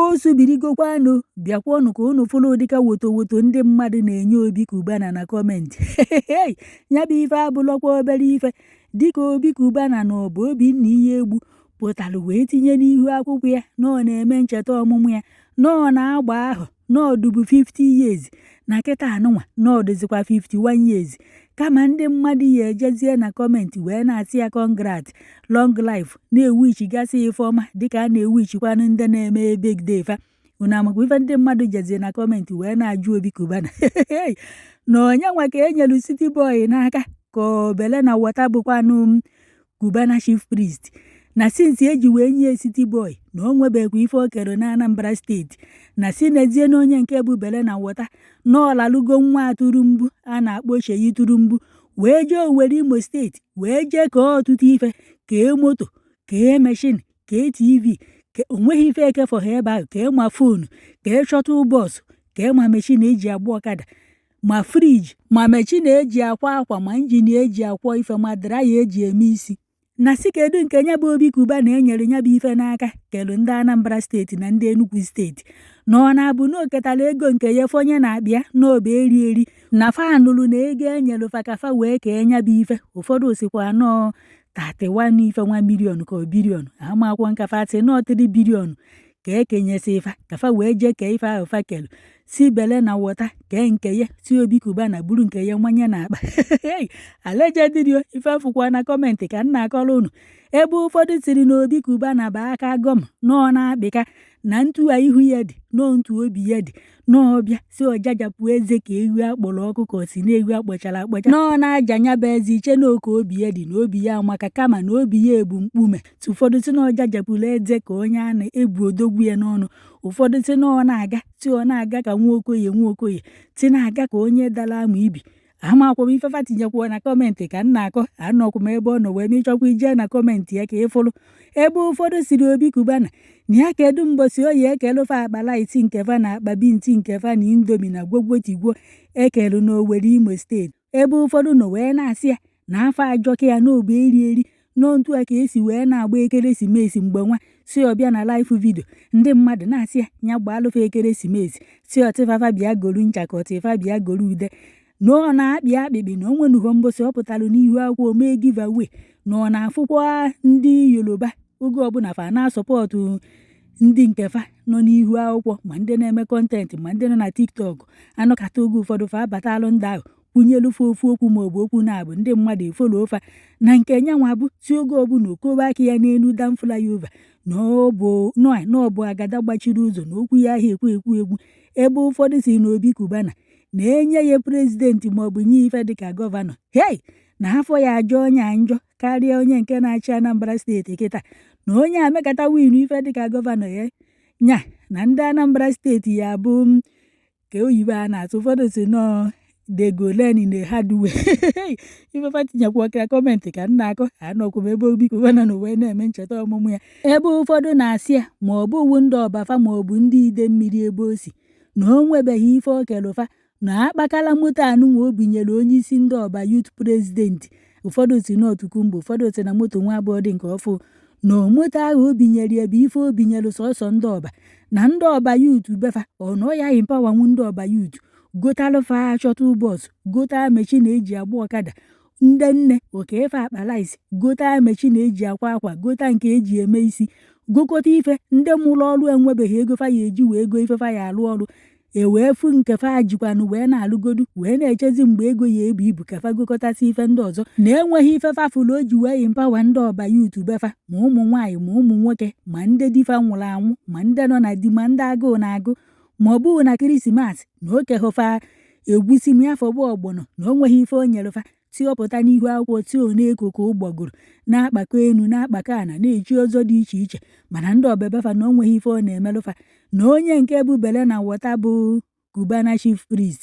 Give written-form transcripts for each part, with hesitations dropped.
O subirigokwanụ, bịakwanụ ka unu fụrụ ụdịka wotowoto ndị mmadụ na-enye Obi Cubana na comment. Ya bụ ife abụlọkwa obere ife, dịka Obi Cubana na ọ bụ Obinna Iyiegbu pụtara wee tinye n'ihu akwụkwọ ya na ọ na-eme ncheta ọmụmụ ya, na ọ na-agba ahọ, na ọ dụbu 50 years, na kịta anụnwa na ọ dịzikwa 51 years. Kama ndị mmadụ ya ejezie na comment wee na-asị ya congrats, long life, na-ewichigasị ife ọma dịka a na-ewichikwanụ ndị na-eme birthday fa. Unu amakwa ife ndị mmadụ jezie na comment wee na-ajụ Obi Cubana na onye nwa ka e nyelu City Boy n'aka ka obele na wọta bụkwanụ Cubana Chief Priest, na since eji wee nye City Boy na o nwebekwa ife o kere na Anambra Steeti, na si n'ezie na onye nke bụ bele na wọta na ọlalugo nwa atụrụmgbu a na-akpọ Seyi Turumgbu wee jee Owerri, Imo Steeti, wee jee kee ọtụtụ ife, kee moto, kee machine, kee TV, onweghị ife ekefọghị ebe ahụ, kee ma phone, kee shuttle bus, kee ma machine eji agba ọkada, ma fridge, ma machine eji akwa akwa, ma engine eji akwọ ife, ma dryer eji eme isi. Na si kedu nke nya bụ Obi Cubana enyere nya bụ ife n'aka kelu ndị Anambra Steeti na ndị Enugu Steeti, na ọ na-abụ na o ketara ego nke ya fonye na-akpịa n'obe eri eri na fa nụrụ na ego enyelu fa ka fa wee kee nya bụ ife. Ụfọdụ sikwa nọọ 31 ife nwa million ka ọ billion amakwọ nka fa sị nọọ 3 billion ka ekenyesi ifa ka fa wee jee kee ife ahụ fa kelu. Si bele na wọta kee nke ya, si Obi Cubana buru nke ya manye n'akpa allegedly. Ife fụkwa na comment ka m na-akọrọ unu, ebe ụfọdụ siri na Obi Cubana bụ aka gọm, nọọ na-akpịka na ntu a ihu ya dị nọọ ntu obi ya dị n'ọbịa, si ọjajapụ eze ka ewu akpọrọ ọkụ ka ọ si na ewu akpọchara akpọcha, nọọ na-aja nya bụ eze iche na oke obi ya dị na obi ya amaka, kama na obi ya ebu mkpume. Ụfọdụ si na ọjajapụrụ eze ka onye a na-ebu odogwu ya n'ọnụ. Ụfọdụ si na ọ na-aga, si ọ na-aga ka nwa okoye, nwa okoye si na-aga ka onye dara amụ ibi. Amakwọ m ifefa tinyekwuo na comment ka m na-akọ. Anọkwu m ebe ọ nọ wee ma ịchọkwa ije na comment ya ka ị fụrụ ebe ụfọdụ siri Obi Cubana na ya kedu mbosi oyi ekelụfa akpa rice nke fa na akpa beans nke fa na Indomie na gwogwotigwo ekelu n'Owerri, Imo Steeti, ebe ụfọdụ nọ wee na-asị ya na afọ ajọka ya n'obu eri eri n'otu a ka esi wee na-agba ekeresimesi mgbe nwa si ọbịa na live video. Ndị mmadụ na-asị ya ya gbaalụfa ekeresimesi, si ọtịfafa bịa golu ncha, ka ọtịfa bịa golu ude, na ọ na-akpị akpịkpị, na o nwenugo mbọsị ọ pụtara n'ihu akwụkwọ mee giveaway, na ọ na-afụkwa ndị Yoruba oge ọbụla fa na-asupport ndị nke fa nọ n'ihu akwụkwọ, ma ndị na-eme content, ma ndị nọ na TikTok. Anọkata oge ụfọdụ fa abatalụ ndị ahụ kwunyelufe ofu okwu maọbụ okwu na-abụ ndị mmadụ efollow fa. Na nke nyanwa bụ si oge ọbụla okobe aka ya n'elu dam flyover na ọ bụ agada gbachiri ụzọ na okwu ya ahụ ekwu ekwu egwu, ebe ụfọdụ si na Obi Cubana na-enye ya president maọbụ nye ife dịka governor, hei, na afọ ya ajọ onye a njọ karịa onye nke na-achị Anambra Steeti kịta, na onye amekata win ife dịka governor ya nya na ndị Anambra Steeti ya bụ ka oyibo a na-atụ. Ụfọdụ si nọọ they go learn in a hard way. Ifefa tinyekwa ka comment ka m na-akọ. Anọkwu m ebe Obi Cubana na wee na-eme ncheta ọmụmụ ya, ebe ụfọdụ na-asị ya ma ọ bụ ndị ọbafa ma ọ bụ ndị ide mmiri ebe o si na o nwebeghị ife o kelụfa na akpakala moto anụnwa o binyere onye isi ndị ọba youth president. Ụfọdụ si n'otukumba, ụfọdụ si na moto nwa abụọ dị nke ọfụ na moto ahụ o binyere ya bụ ife o binyere sọsọ ndị ọba na ndị ọba youth befa ọ nọ ya empower ndị ọba youth, gotalụfa shuttle bus, gota machine eji agba ọkada, ndị nne oke ife akpa rice, gota machine eji akwa akwa, gota nke eji eme isi, gokọta ife ndị mụrụ ọrụ enwebeghị ego fa ya eji wee go ife fa ya alụ ọrụ e wee fụ nke fa jikwanụ wee na-alụgodu wee na-echezi mgbe ego ya ebu ibu ka fa gokọtasị ife ndị ọzọ, na enweghị ife fafụlụ o ji wee empower ndị ọba youth befa, ma ụmụ nwaanyị, ma ụmụ nwoke, ma ndị di fa nwụrụ anwụ, ma ndị nọ na di, ma ndị agụụ na-agụ, ma ọ bụghị na Krismas na o kehụfa egwusi m ya fọgbọ ọgbọnọ, na o nweghị ife o nyere fa. Tiọpụta n'ihu akwụkwọ tio na-eko ka ụgbọgụrụ na-akpakọ enu na-akpakọ ana na-echi ọzọ dị iche iche, mana ndị ọbebefa na o nweghị ife ọ na-emelụfa, na onye nke bụ bele na wọta bụ Cubana Chief Priest,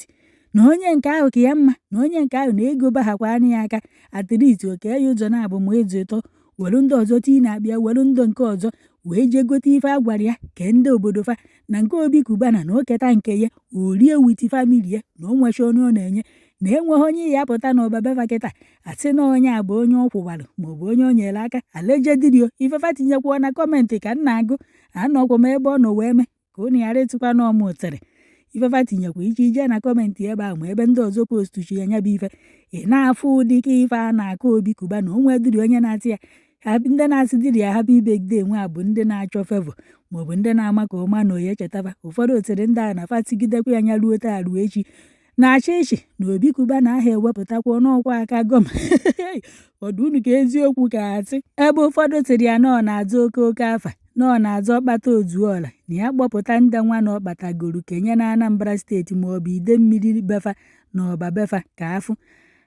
na onye nke ahụ ka ya mma, na onye nke ahụ na ego baghakwa anya ya aka at least oke ya ụzọ na-abụ ma ịzụ ịtọ welu ndị ọzọ tii na-akpịa welu ndị nke ọzọ wee jee gote ife a gwara ya kee ndị obodo fa. Na nke Obi Cubana na o keta nke ya o rie with family ya, na o nwecha onye ọ na-enye, na enweghị onye ya apụta na ọbabefa kịta asị na onye a bụ onye ọ kwụwalụ maọbụ onye o nyere aka. Allegedly, ifefa tinyekwuo na comment ka m na-agụ. Anọkwa m ebe ọ nọ wee mee. Ka unu ghara ịtụkwa n'ọmụ ụtịrị ife fa tinyekwa iche ije na comment ebe ahụ, ma ebe ndị ọzọ postuchi ya. Nya bụ ife ị na-afụ ụdịka ife a na-akọ Obi Cubana, onwe dịrị onye na-atị ya. Ndị na-asị dịrị ya happy birthday nwa bụ ndị na-achọ favour maọbụ ndị na-ama ka ọma na onye chetaba. Ụfọdụ otiri ndị a na fa tigidekwa ya anya ruo taa, ruo echi na-achị ịchị na Obi Cubana ahụ ewepụtakwa n'ọkwa aka gọm ọdụ unu ka eziokwu ka asị. Ebe ụfọdụ tiri ya na ọ na-azụ oke oke afa, na ọ na-azụ ọkpata ozuọla, na ya kpọpụta ndị nwa na ọ kpatagoro kenye na Anambra Steeti maọbụ Idemmiri befa na ọba befa ka afụ.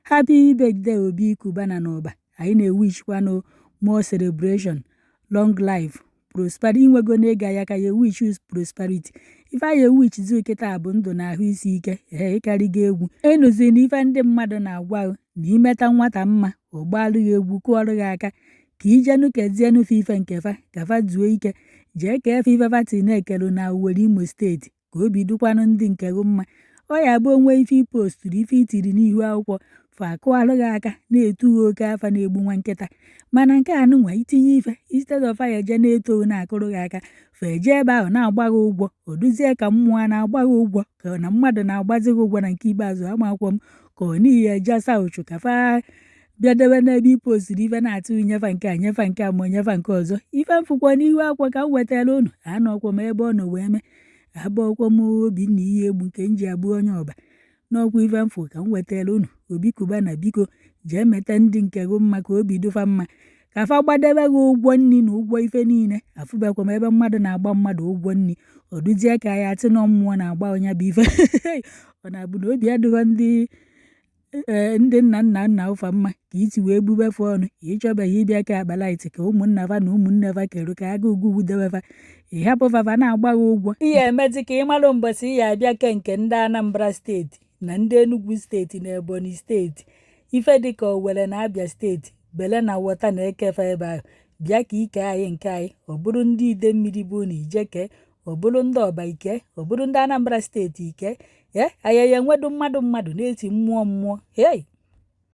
Happy birthday, Obi Cubana na ọba. Anyị na-ewishkwanụ more celebration, long life, prosperity. Inwego na ịga ya ka ya ewish prosperity. Ife anyị ewishizi kịta bụ ndụ na ahụ isi ike. Ee, ịkarịgo egwu ịnụzi na ife ndị mmadụ na-agwa na imeta nwata mma, ọ gbalụ ya egwu, kụọrọ ya aka, ka ijenu kezienu fe ife nke fa ka fa zuo ike. Jee ka efe ife fa ti na-ekelu na Owerri, Imo Steeti, ka obi dịkwanụ ndị nke gị mma. Ọ ya bụ onwe ife iposturu, ife itiri n'ihu akwụkwọ, fa akụọrọ gị aka, na-etu gị oke afa na-egbu nwa nkịta. Mana nke a nụnwa itinye ife, instead of ya eje na-eto, na-akụrụ gị aka, fa eje ebe ahụ na-agba gị ụgwọ. O duzie ka mmụọ a na-agba gị ụgwọ, ka na mmadụ na-agbazi gị ụgwọ. Na nke ikpeazụ, amakwọ m ka ọ n'ihi eje asa ụchụ ka fa bịa debe n'ebe iposturu ife, na-atụ nyefa nke a, nyefa nke a, ma nyefa nke ọzọ. Ife mfụkwa n'ihu akwụkwọ ka m wetara unu. Anọkwa m ebe ọ nọ wee mee abụọkwa m Obinna ihe egbu nke m ji abụ onye ọba n'ọkwa. Ife mfụ ka m wetara unu. Obi Cubana, biko jee meta ndị nke gị mma ka obi dụfa mma, ka fa gbadebe gị ụgwọ nri na ụgwọ ife niile. Afụbekwa m ebe mmadụ na-agba mmadụ ụgwọ nri, ọ dụzie ka ya atị nọ mmụọ na-agba onye bụ ife. Ọ na-abụ na obi adịghọ ndị ee ndị nna nna nna ụfa mma ka isi wee bubefe ọnụ. Ịchọbeghị ịbịa ka akpa light ka ụmụnna fa na ụmụnne fa keru ka agụụ gwudewe fa, ị hapụ fafa na-agba gị ụgwọ. Ihe emezi ka ị malụ mbọsị ị ya abịa ke nke ndị Anambra Steeti na ndị Enugu Steeti na Ebonyi Steeti, ife dịka Owerri na Abia Steeti, bele na wọta na-ekefe ebe ahụ. Bịa ka ike anyị nke anyị, ọ bụrụ ndị Idemmiri bụ na ijeke, ọ bụrụ ndị ọba ike, ọ bụrụ ndị Anambra Steeti ike. Ee, anyị ya enwedu mmadụ mmadụ na-eti mmụọ mmụọ. Hei.